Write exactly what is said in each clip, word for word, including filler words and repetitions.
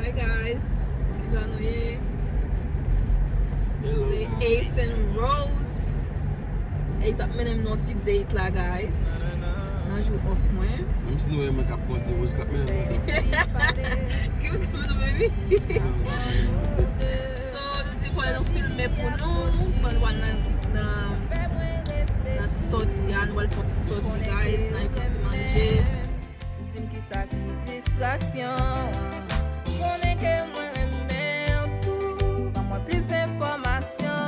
Hi guys, kijan nou ye? Se Ace and Rose. Ace ap mennen m nan ti date la, guys. Nan jou off mwen. Menm si nou wè mwen k ap kondi, Rose k ap mennen m nan. Give it to me, baby. So, nou te pwale nou filme pou nou, pou nou al nan, nan, nan sòti a, nou al fè yon ti sòti, guys, nou al fè yon ti manje. Di m kisa ki distraksyon an. M konnen ke mwen renmen w tou. Ban mwen plis enfòmasyon.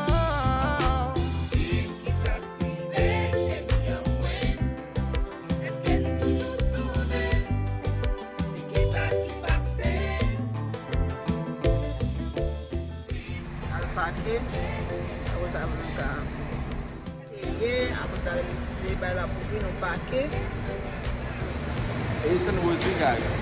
Di m kisa k rive cheri an mwen. Èske n toujou soude? Di kisa ki pase. Al pake. Apre sa, nou ka. Ye, apre sa, lè bay la pou vin, nou pake. E se nou di, guys.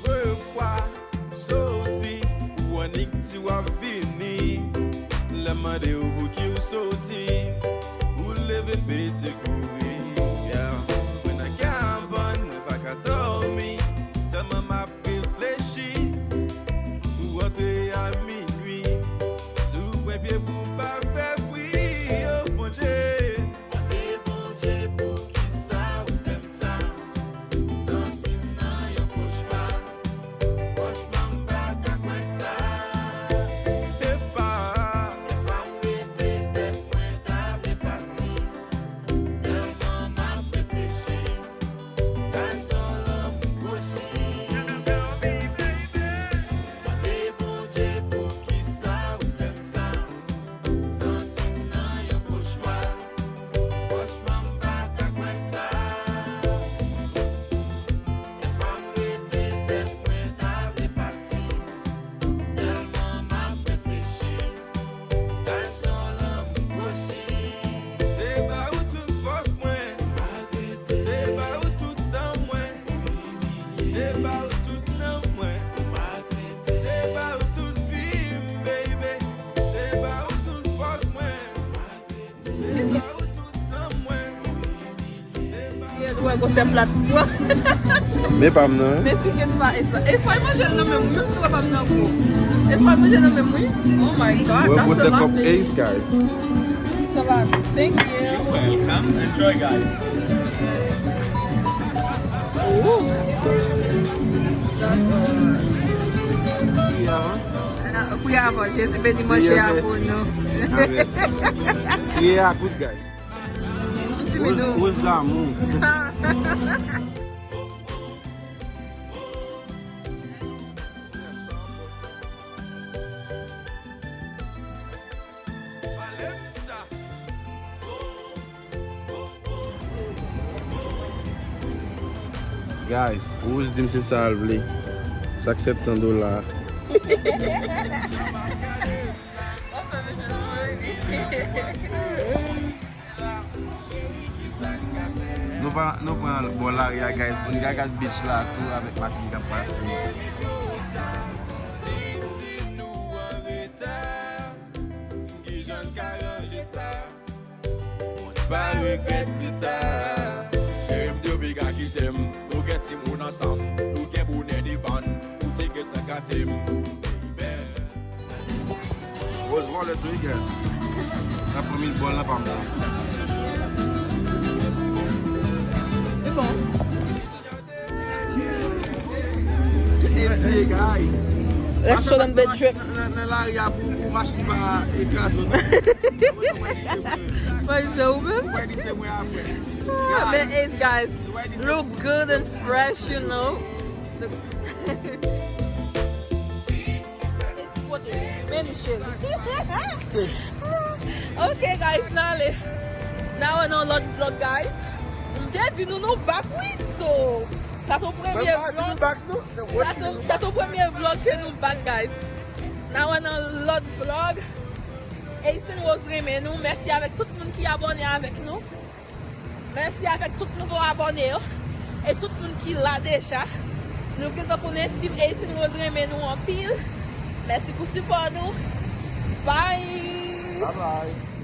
Premye fwa w soti, ou annik di w ap vini. Lè m mande w pou ki w soti, ou leve pete kouri. Yeah. Mwen nan kabann, mwen pa ka dòmi. Tèlman m ap reflechi, ou rantre a minui. Sou pwen pye pou m pa fè bri, o Bondye. Mande Bondye poukisa ou fè m sa. Santi m nan yon kochma. Franchman, m pa ka kwè sa. Epa. Dèfwa m rete tèt mwen ta vle pati. Tèlman m ap reflechi. Gad jan lanmou gwochi. Mande Bondye poukisa ou fè m sa. Santi m nan yon kochma. Franchman, m pa ka kwè sa. Dèfwa m rete tèt mwen ta vle pati. Tèlman m ap reflechi. Gad jan lanmou gwochi. Se ba ou tout fòs mwen. Se ba ou tout tan mwen. Se ba ou tout nanm mwen. Se ba ou tout vi m, baby. Se ba ou tout fòs mwen. Se ba ou tout tan mwen. Se ba ou... Wè, gon sèl plat pou pran. Men pa m nan, hein? Men tiket pa Ace la. Ace pa manje nan menm, menm si nou wè pa m nan gwo. Ace pa manje nan menm, wi. Oh my God, that's a lot, baby. Ace, guys. It's a lot. Thank you. You're welcome. Enjoy, guys. Ooh. That's a lot. Yeah. Priye avan, Jezi beni manje a pou nou. Amen. Priye a good, guys. Wòz, wòz damou. Guys, Rose di m se sa l vle. Sa k sèt san dola. Nou pa, nou pran bò lari a, guys. Pou n gagas beach la tou avèk machin k ap pase. Kijan n ka ranje sa? Pou n pa regrèt pita. Cheri m te oblije kite m. Nou gen timoun ansanm. Nou gen bonè devan n. Ou te gentan gate m, baby. Rose wallet wi, guys. Sa pran mil bòl nan pa m nan. Se bon. It's the guys. Let's show them the trip. Nan, nan, nan lari a pou, pou machin pa kraze w, non. Wè di se ou menm? Wè di se mwen apre. Ah, men Ace, guys, look good and fresh, you know. Look. Men li cheri. Ok, guys, n ale. N a wè nan lòt vlog, guys. M te di nou nou back, wi. So, sa se premye vlog. Sa se, sa se premye vlog ke nou back, guys. N a wè nan lòt vlog. Ace and Rose renmen nou. Mèsi avèk tout moun ki abòne avèk nou. Mèsi avèk tout nouvo abòne yo. E tout moun ki la deja. Nou gentan konnen Team Ace and Rose renmen nou anpil. Mèsi pou sipò nou. Bye! Bye bye.